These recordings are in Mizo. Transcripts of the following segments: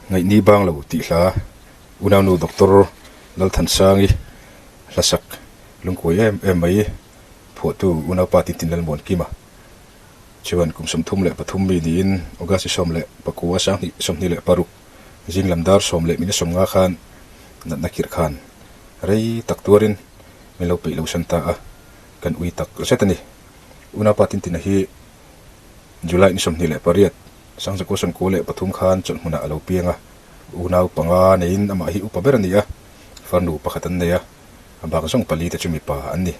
Ngaihni bang lo tih hla unaunu Doctor Lalthansangi hlasak lungkuai em em mai phuahtu unaupa Tintin Lalmuankima chuan kum 33 mi niin August 19 2026 zing lam dar 10:50 khan natna khirh khan rei tak tuarin min lo peih lo san ta a, kan ui tak zet a ni. Unaupa Tintina hi July ni 28, 1993 khan chawlhhmunah a lo piang a, unau panga neiin amah hi upa ber a ni a, farnu pakhat an nei a, a bak zawng pali te chu mipa an ni.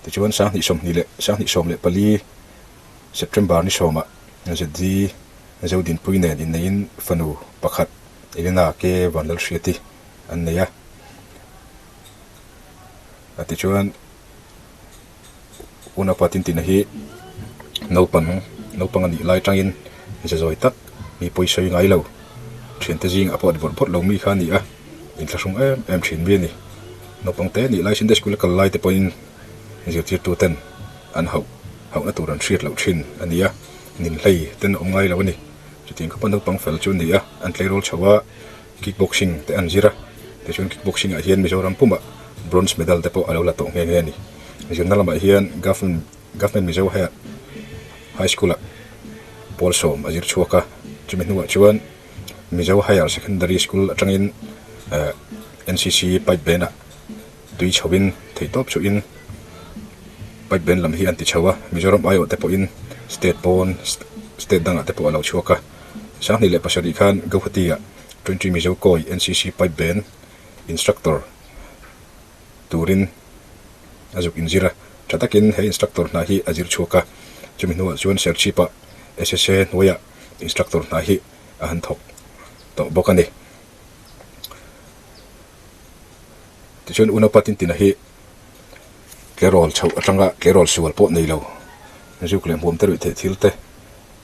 Tichuan 2020 leh 2014 September ni sawmah ZD Zodinpui nen inneiin fanu pakhat Elena K Vanlalhriati an nei a. Tichuan Unaupa Tintina hi naupang naupang a nih lai atangin ze zawi tak mi pawisawi ngai lo thiante zingah pawh vawrh vawrh lo mi kha a ni a, inthlahrung em em thin mi a ni. Naupang te nih lai Sunday school a kal lai te pawhin zirtirtu ten an hauh hauhna tur an hriat loh thin a ni a, ninhlei ten a awm ngai lo a ni. Chutiang khawpa naupang fel chu a ni a, an tleirawl chho a. Kickboxing te an zir a, tichuan kickboxing ah hian Mizoram pumah bronze medal te pawh a lo la tawh nghe nghe a ni. Zirna lamah hian Government Government Mizo High High School ah pawl sawm a zir chhuak a, chumi hnuah chuan Mizo Higher Secondary School atangin eh NCC pipe band ah tui chhoin theihtawp chuhin pipe band lam hi an ti chho a, Mizoram aiawh te pawhin state pawn state dangah te pawh a lo chhuak a. 2007 khan Guwahati ah Twenty Mizo Kawi NCC Pipe Band Instructor turin a zuk inzir a, tha takin he instructor hna hi a zir chhuak a, chumi hnuah chuan Serchhip ah SSA hnuaiah instructor hna hi a han thawk tawh bawk a ni. Tichuan Unaupa Tintina hi tleirawl chhoh atanga tleirawl sual pawh nei lo zuk leh hmuam te ruih theih thil te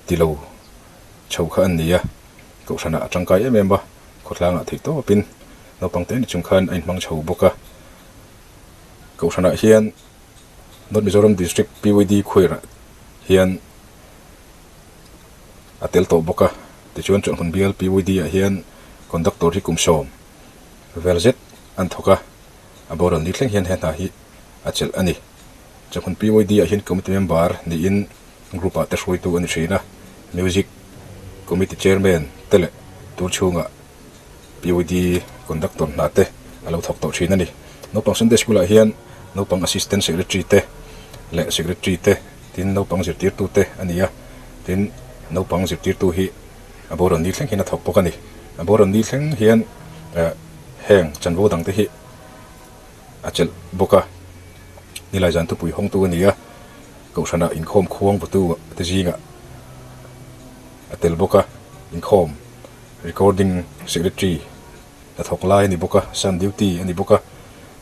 ti lo chho kha an ni a, kohhranah a tangkai em em a, khawtlangah theih tawpin naupang te ni chung khan a inhmang chho bawk a. Kohhranah hian North Mizoram District PYD Choir-ah hian a tel tawh bawk a, tichuan Chawlhhmun Bial PYD-ah hian Conductor hi kum sawm vel zet an thawk a, a boral ni thleng hian he hna hi a chelh a ni. Chawlhhmun PYD-ah hian Committee Member niin Group ah te hruaitu a ni thin a, Music Committee Chairman te leh tur chhungah POD Conductor hna te a lo thawk tawh thin a ni. Naupang Sunday School ah hian naupang Assistant Secretary te leh Secretary te tin naupang zirtirtu te a ni a, tin naupang zirtirtu hi a boral ni thleng hian a thawk bawk a ni. A boral ni thleng hian heng chanvo dang te hi a chelh bawk a, nilai zan thupui hawngtu a ni a. Kohhranah inkhawm khuang vawtu te zingah a tel bawk a, inkhawm recording secretary hnathawk lai a ni bawk a, sound duty a ni bawk a,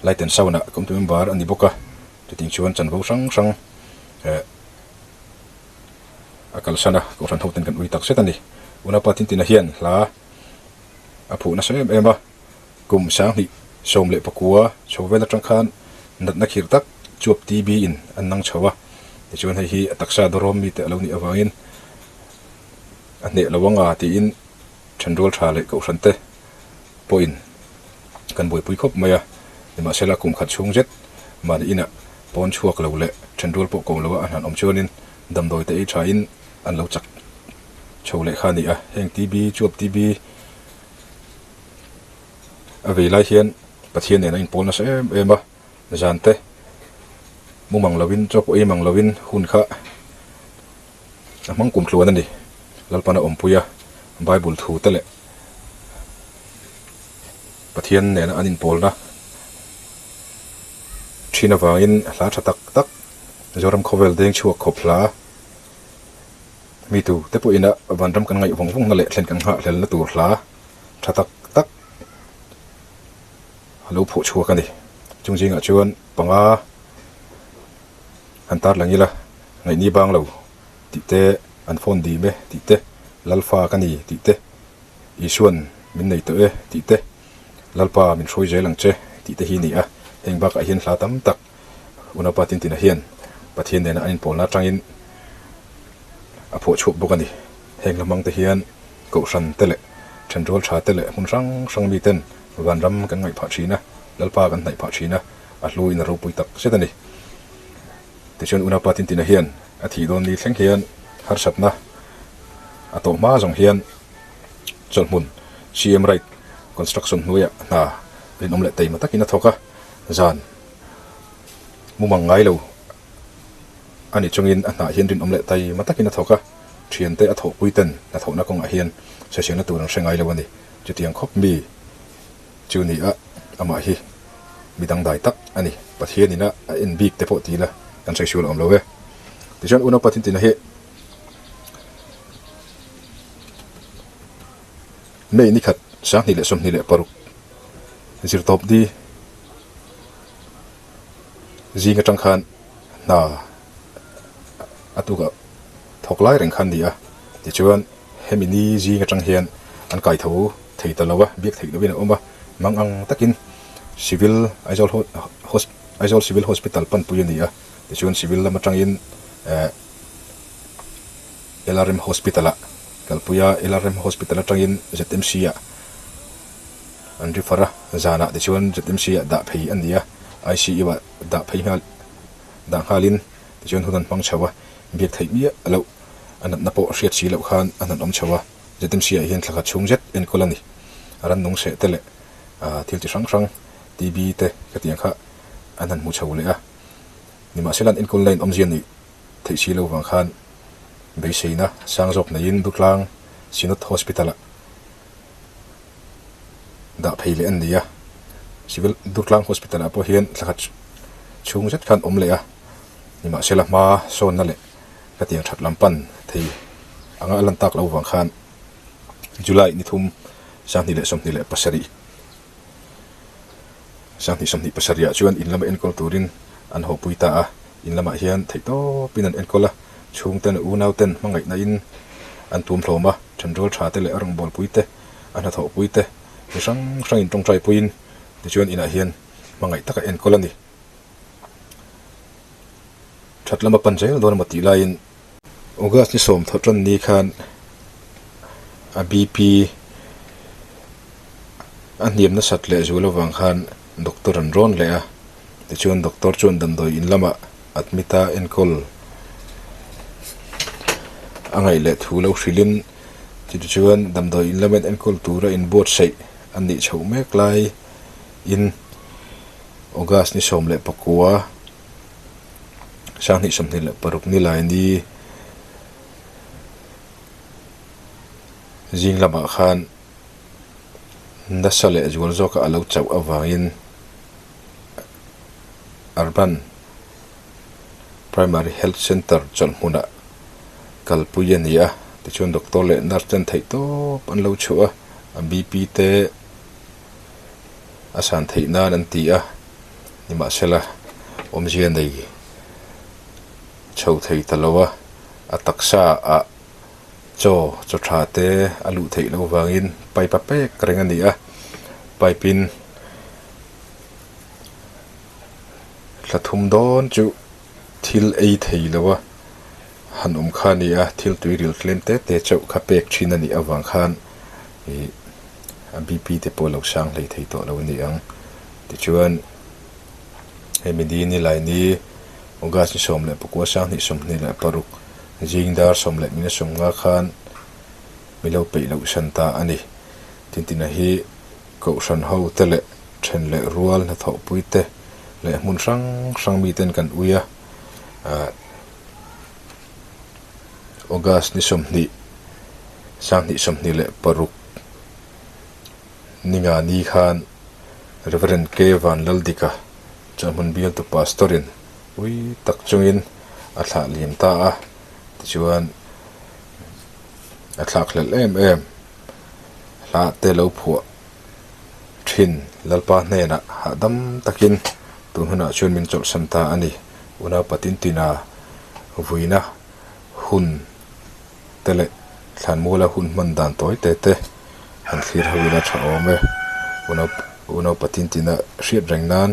light and sound ah committee member a ni bawk a, chuting chuan chanvo hrang hrang eh a kalsan a, kohhran ho ten kan ui tak zet a ni. Unaupa Tintina hian hla a phuh nasa em em a. Kum 2019 chho vel atang khan natna khirh tak chuap TB in an nang chho a, tichuan hei hi a taksa dawrawm mite a lo nih avangin a hneh lo anga tiin thenrual tha leh kohhran te pawhin kan buaipui khawp mai a, nimahsela kum khat chhung zet mahni inah pawn chhuak lo leh thenrual pawh ko lo a an han awm chuanin damdawi te ei thain an lo chak chho leh kha a ni a, heng TB chuap TB A vei lai hian Pathian nen a inpawl nasa em em a, zan te mu mang lovin chaw pawh ei mang lovin hun kha a hmang kum tluan a ni. Lalpan a awmpui a, Bible thu te leh Pathian nena an inpawlna thin avangin hla tha tak tak Zoram khawvel deng chhuak khawp hla mi tu te pawhin a vanram kan ngaih vawng vawngna leh thlen kan nghahhlelna tur hla tha tak tak a lo phuah chhuak a ni. Chung zingah chuan panga han tar lang ila, ngaihni bang lo tih te, an phone dim e tih te, Lalfa ka ni tih te, Isuan min nei tawh e tih te, Lalpa min hruai zel ang che tih te hi a ni a. Heng bakah hian hla tam tak Unaupa Tintina hian Pathian nena an inpawlna atangin a phuah chhuak bawk a ni. Heng hla hmang te hian Kohhran te leh Thenrual tha te leh hmun hrang hrang miten vanram kan ngaih phah thin a, Lalpa kan hnaih phah thin a, a hluin a ropui tak zet a ni. Tichuan unaupa Tintina hian a thih dawn ni thleng hian harsatna a tawh hma zawng hian chawlhmun CM Right Construction hnuaiah hna rinawm leh taima takin a thawk a, zan mumang ngai lo a ni chungin a hnah hian rinawm leh taima takin a thawk a, thiante a thawhpui ten hnathawhna kawngah hian sawiselna tur an hre ngai lo a ni. Chutiang khawp mi chu ni a, amah hi mi dangdai tak a ni. Pathian ina a en bik te pawh ti ila kan sawi sual awm lo e. Tichuan unaupa Tintina hi May ni khat 2026 zirtawp ni zing atang khan hna a tukah thawk lai reng khan ni a. Tichuan hemi ni zing atang hian an kai tho thei ta lo a, biak theih lohin a awm a, mang ang takin Civil Aizawl Aizawl Civil Hospital panpui a ni a. Tichuan Civil lam atangin eh LRM Hospital ah kalpui a, LRM Hospital atangin ZMC ah an refer a, zanah tichuan ZMC ah dah phei a ni a, ICU ah dah phei nghal dah nghalin tichuan hun an hmang chho a, biak theih miah loh a natna pawh hriat si loh khan a hnan awm chho a, ZMC ah hian thla khat chhung zet enkawl a ni, a rannung seh te leh thil chi hrang hrang TB te khatiang kha an han hmu chho leh a, nimahsela an enkawl na in awmzia nih theih si lo vang khan beiseina sang zawk neiin Dutlang Synod Hospital ah dah phei leh an ni a, Civil Dutlang Hospital ah pawh hian thla khat chhung zet khan awm leh a, nimahsela hma sawnna leh hetiang that lam pan thei anga a lan tak lo vang khan July ni thum 2027 2027 ah chuan in lama enkawl turin an hawpui ta a, in lamah hian theihtawpin an enkawl a, chhungten unau ten hmangaihna in an tum hlawm a, thenrual tha te leh a rawngbawlpui te, a hnathawhpui te mi hrang hrangin tawngtai puiin tichuan inah hian hmangaih taka enkawl a ni. That lama pan zel dawn emaw tih laiin August ni sawm thawh tan ni khan a BP a hniam nasat leh zual avang khan doctor an rawn leh a, tichuan doctor chuan damdawi in lamah admit a enkawl a ngaih leh thu lo hrilhin chutichuan damdawi in lama enkawl tura inbuatsaih a nih chhoh mek laiin August ni 19 2026 ni lai ni zing lamah khan nasa leh zual zawka a lo chauh avangin Urban Primary Health Centre chawlhmunah kalpui a ni a, tichuan doctor leh nurse ten theih tawp an lo chhuah a, a BP te a san theih nan an ti a, nimahsela awmzia nei chho thei ta lo a, a taksa ah chaw chaw tha te a luh theih loh vangin pipe a pek reng a ni a, pipe in thla thum dawn chu thil ei thei lo a han awm kha a ni a, thil tui ril tlem te te chauh kha pek thin a nih avang khan ih a BP te pawh a lo sang hlei thei tawh lo a ni ang. Tichuan hemi ni ni lai ni August ni 19 2026 zing dar 10:50 khan mi lo peih loh san ta a ni. Tintina hi Kohhran ho te leh then leh rual hnathawhpui te leh hmun hrang hrang miten kan ui a, ah August ni 20 2026 ni nga ni khan Reverend K Vanlaldika chuan hmun bialtu pastor in ui tak chungin a thlah liam ta a, tichuan a thlak hlelh em em hla te lo phuah thin Lalpa hnenah hahdam takin tun hunah chuan min chawlhsan ta a ni. Unaupa Tintina vuina hun te leh thlanmuala hun hman dan tawi te te han thlir ho ila tha awm e. Unaupa Tintina hriat reng nan.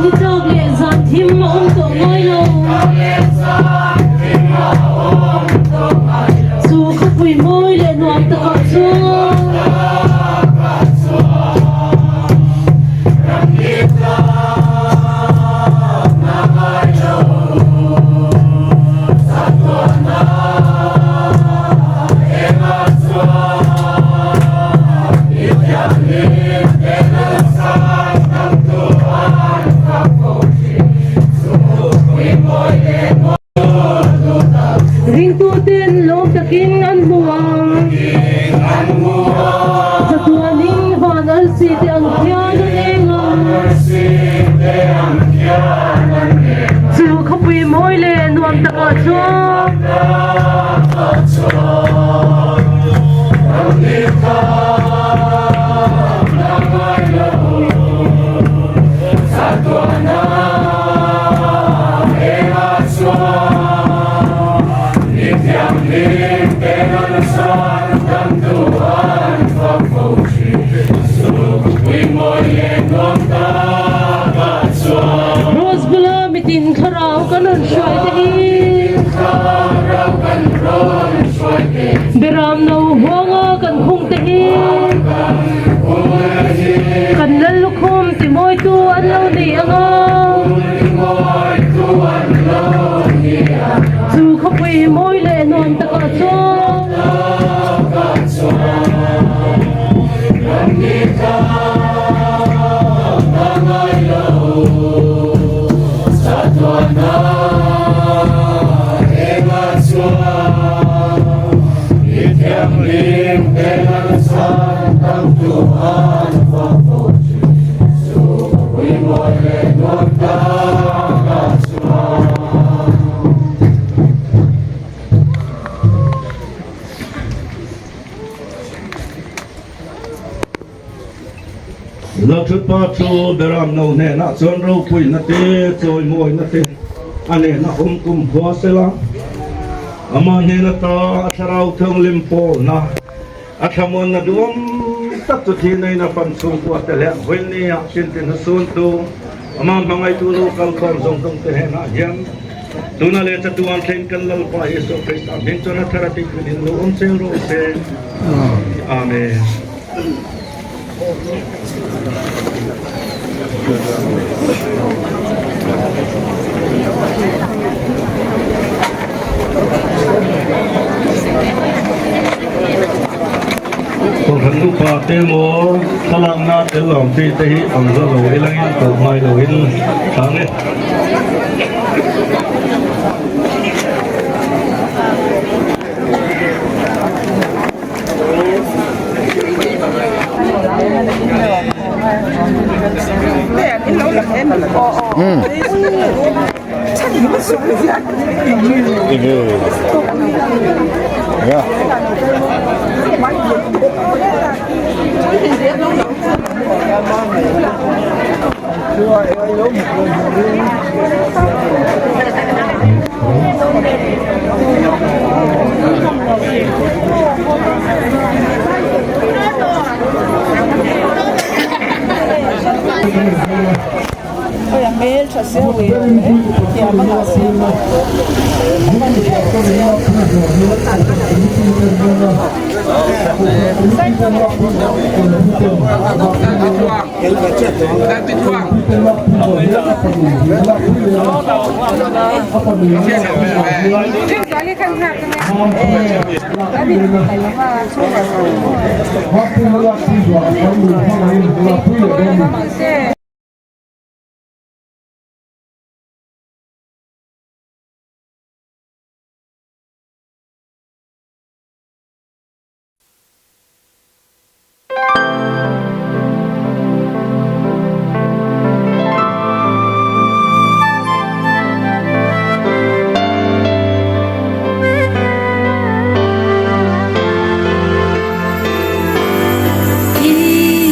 Ni tlak leh zan thim a awm tawh ngai lo. Chu khawpui mawi leh nuam takah chuan. Ringtuten lawm takin an hmu ang. Chatuanin van arsi te ang khian an eng ang. Chu khawpui mawi leh nuam takah chuan. Rose bula mitin thlarau kan rawn hruai te hi Beram no huanga kan khung te hi kan lal lukhum ti mawitu an lo ni ang a. Chu khawpui mawi leh nuam takah chuan Lalthutpa chu Beram no hnenah chuan ropuina te, chawimawina te a nena awm kum khua sela, amah hnen ata a thlarau thianghlim pawlna a thlamuanna duam tak chu thi neiin a fan chhungkua te leh vawinia tintin hnasuntu amah hmangaihtu lo kalkhawm zawng zawng te hnenah hian tuna leh chatuan thleng kan Lalpa Isua Krista hming chuan a thar a tihpui in lo awm zel rawh se. Amen. Kohhran upa te emaw thlalakna tel awm chi te hi ang za lo ilangin koh ngai loin thlang e.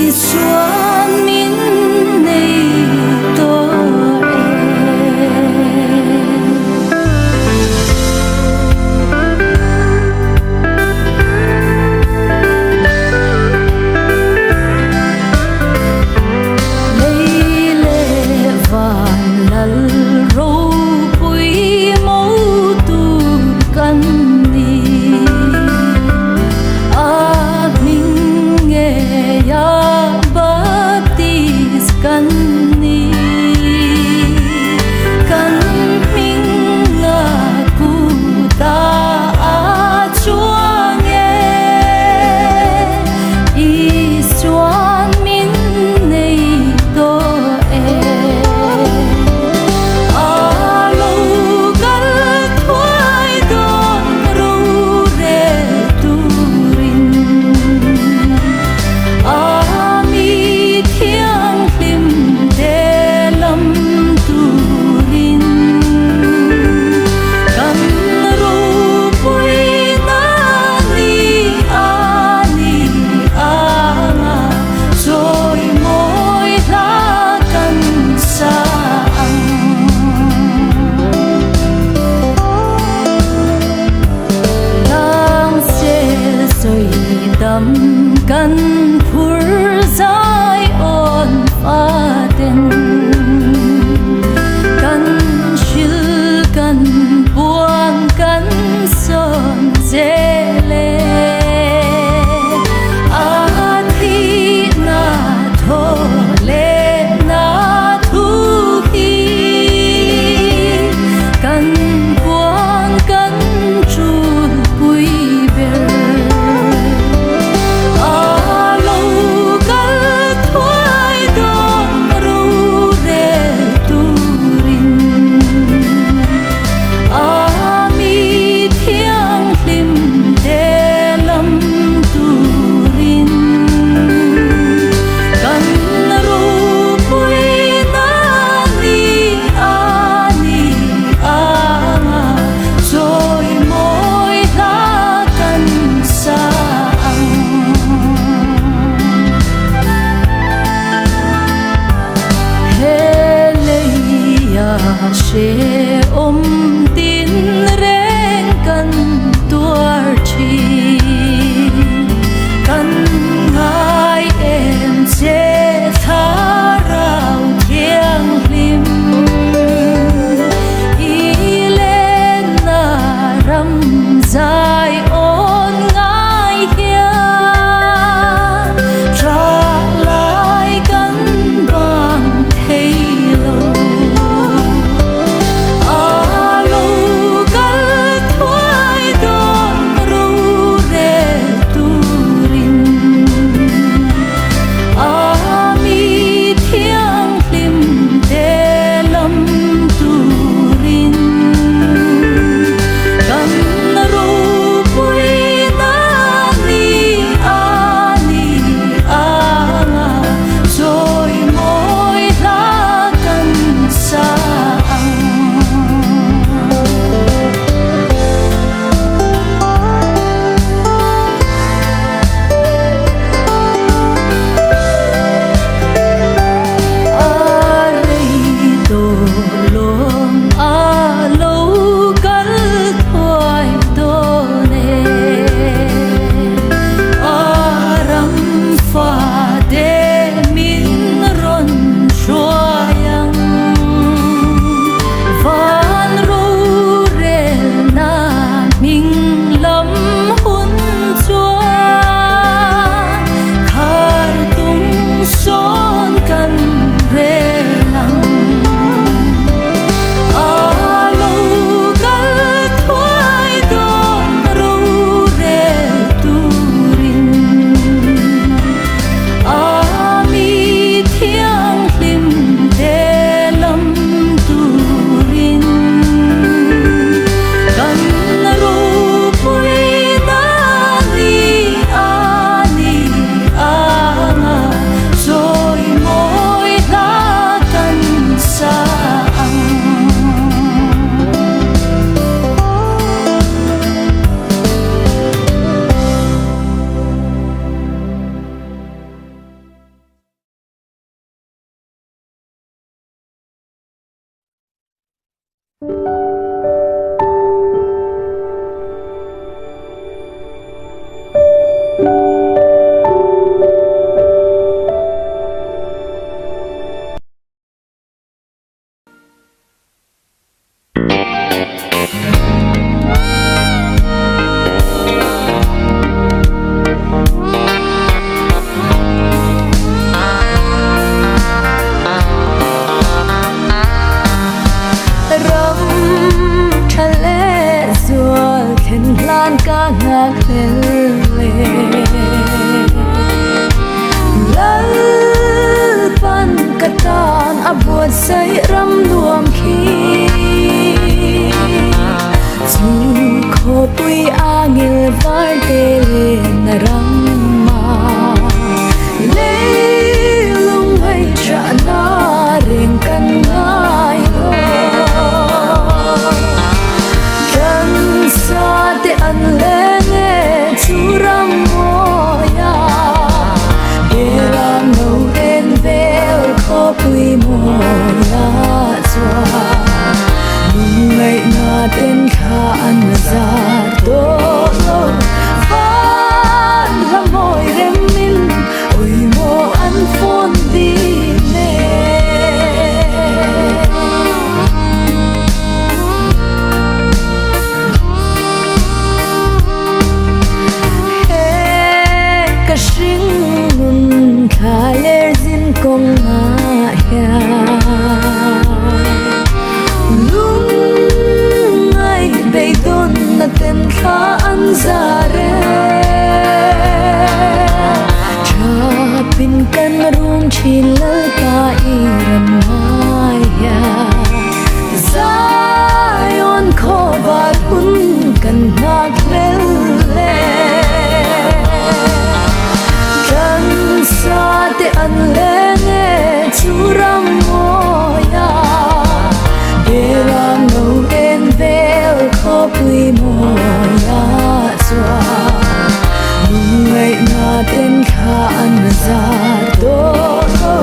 Isuan min Hrehawm tin reng kan tuar thin. Kan ngai em che Thlarau Thianghlim. I lenna ram zai awn ngai hian tha lai kan bang thei lo. A lo kal thuai dawn rorel turin a mi thianghlim te lam turin kan ropui na ni a ni anga chawi mawi hla kan sa ang. A rei tawh lawm a lo kal thuai dawn e. A ram fate min rawn hruai ang. Van rorelna hming lam hun chuan khar tung sawn kan rel ang. A lo kal thuai dawn rorel turin a mi thianghlim te lam turin kan ropui na ni a ni anga chawi mawi hla kan sa ang. Ram tha leh zual thlen hlan ka nghakhlel e. Lalpan ka tan a buatsaih ram nuam khi. Chu khawpui angel var te len a ram a. Leilung ngaihthahna reng kan ngai lo. Kan sa te an leng e chu ram mawi a. Beram lo en vel khawpui mawi a chuan. Lungngaihna ten thla an zar tawh lo. Van hla mawi remin awimaw an fawn din e. He ka hringnun thla ler zin kawngah hian lungngai beidawnna ten thla an zar e. Thapin kan rum thin Lalpa i ram ngai hian Zion khawvar hun kan nghak hlel e. Kan sa te an leng e chu ram mawi a. Beram lo en vel khawpui mawi a chuan lungngaihna ten thla an zar tawh lo.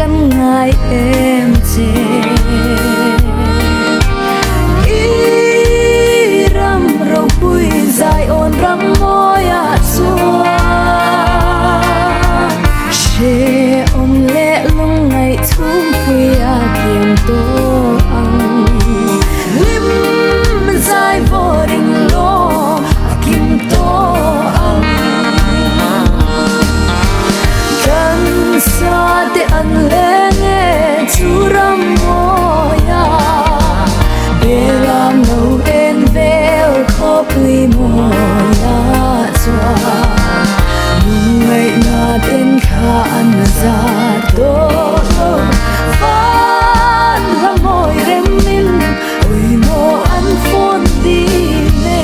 Kan ngai em che. I ram ropui Zion ram mawiah chuan Hrehawm leh lungngaih chhungpuia kiam tawh ang. Hlim zai vawrin lawm a kim tawh ang. Kan sa te an leng e chu ram mawia Beram lo en vel khawpui mawia chuan Lungngaihna ten kha an zar tawh lo Van hla mawi remin awimaw an fawn dim e.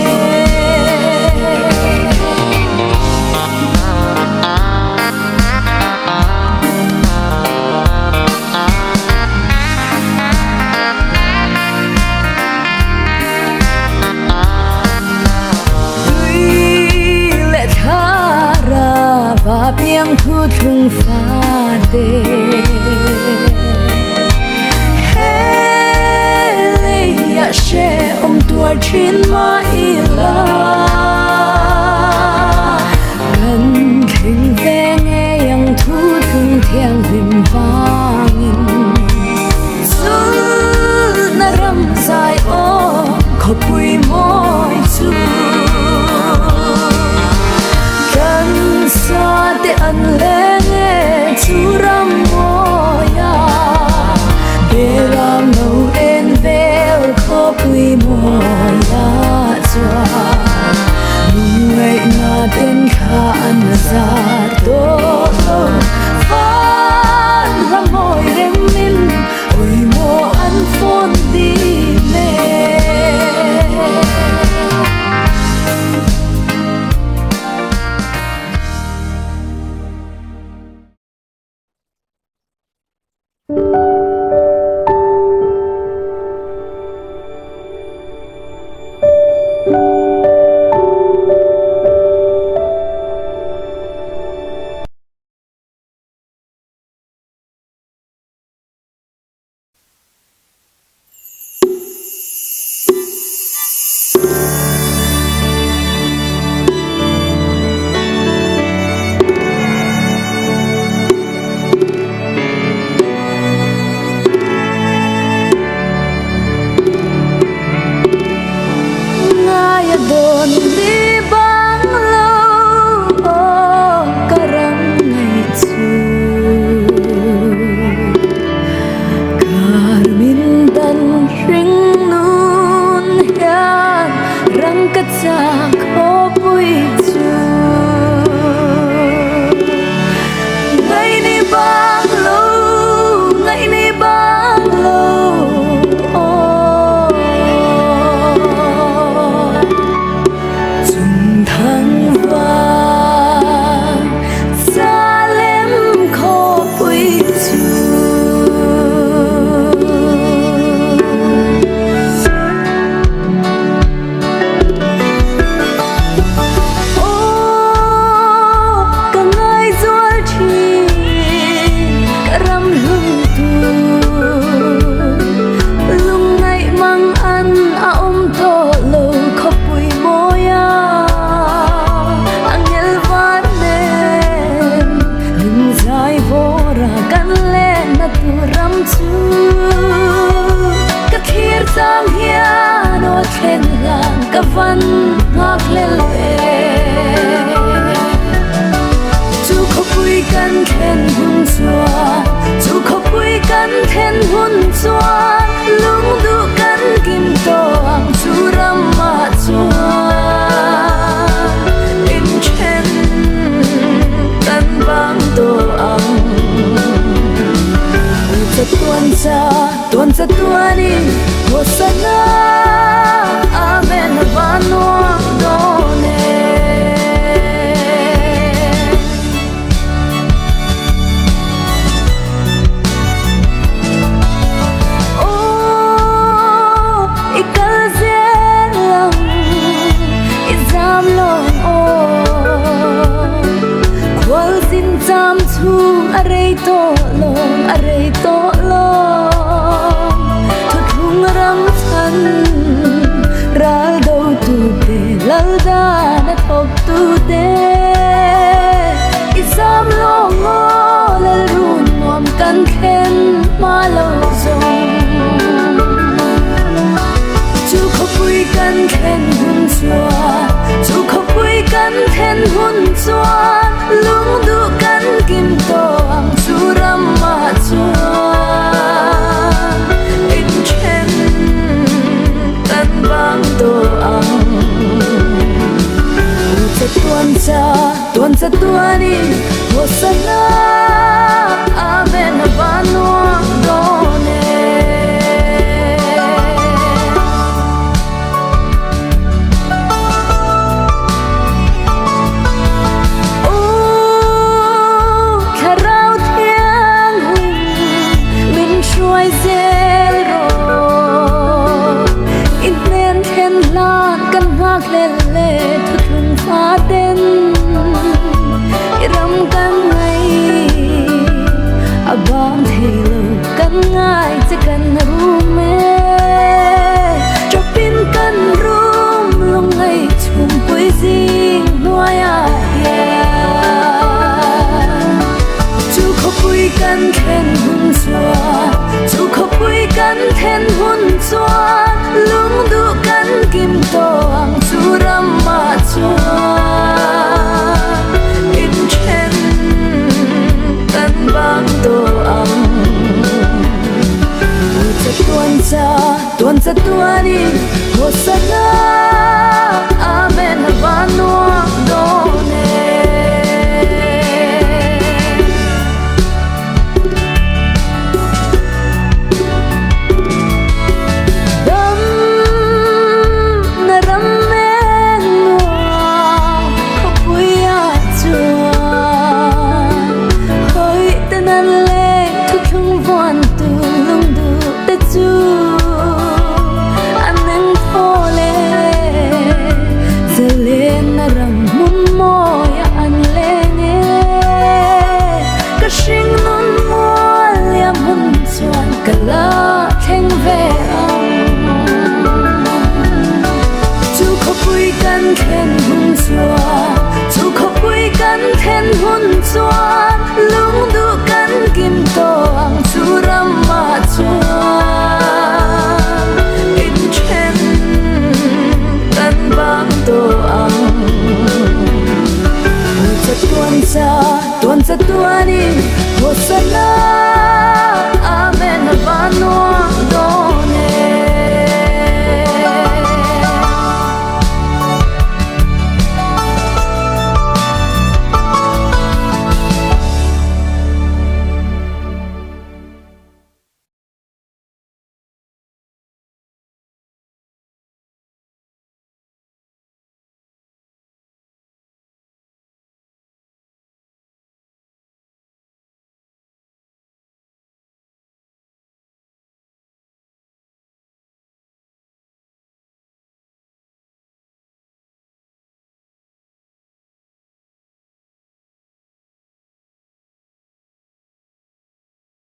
Tui leh thlara va piang thu thlung fate He leiah hrehawm tuar thin mah ila Kan thleng ve ngei ang thu thlung thianghlim vangin Chulna ram zai aw khawpui mawi chu Kan sa te an leng e chu ram mawia Beram lo en vel khawpui mawia chuan Lungngaihna ten kha an zar tawh lo Van hla mawi remin awimaw an fawn dim e. Ngaia dawn ni bang lo ka ram ngaih chu Kar min dan hring nun hian rang ka chak khawpui chu Ngaih ni bang lo, ngaih ni bang lo aw Chung thang vang Salem khawpui chu. Aw, ka ngaizual thin, ka ram hlun tur. Lungngaih mang an a awm tawh lo khawpui mawi a, angel var nen rinzai vawra kan lenna tur ram chu. Ka thlir chang hian aw thlen hlan ka van nghak hlel ve. Chu khawpui kan thlen hun chuan, chu khawpui kan thlen hun chuan, lungduh kan kim tawh ang chu ramah chuan inthen kan vang tawh ang. Tuan cha, tuan cha tuanin Hosanna, Amen van nuam dawn e. Aw, i kal zel ang, i zam lawng aw. Khualzin cham chhung a rei tawh lawng a rei tawh lawng Thuthlung ram chhan ral do tute lal dan a thawk tute I zam lawng aw lal run nuam kan thlen hma lo zawng Chu khawpui kan thlen hun chuan Chu khawpui kan thlen hun chuan Lung duh kan kim tawh ang chu ramah chuan Inthen kan bang tawh ang Tuan cha tuan cha tuanin Hosanna Amen van nuam dawn e. Aw Thlarau Thianghlim min hruai zel rawh I hnen thlen hlan kan nghak hlel leh thuthlung fa ten I ram kan ngai a bang thei lo kan ngai che kan rum e Chawpin kan rum lungngai chhumpui zing hnuaiah hian Chu khawpui kan thlen hun chuan Chu khawpui kan thlen hun chuan Lung duh kan kim tawh ang chu ramah chuan Inthen kan bang tawh ang Tuan cha tuan cha tuanin Hosanna Amen van nuam dawn e. Dam na ram eng nuam khawpui ah chuan Hawi te nan leng thuthlung vuan tu lung duh te chu an eng thawl e Zalen na ram hmun mawi ah an leng e Ka hring nun mual liam hun chuan ka la thleng ve ang. Chu khawpui kan thlen hun chuan, chu khawpui kan thlen hun chuan, lung duh kan kim tawh ang chu ramah chuan inthen kan bang tawh ang. Tuan cha, tuan cha tuanin.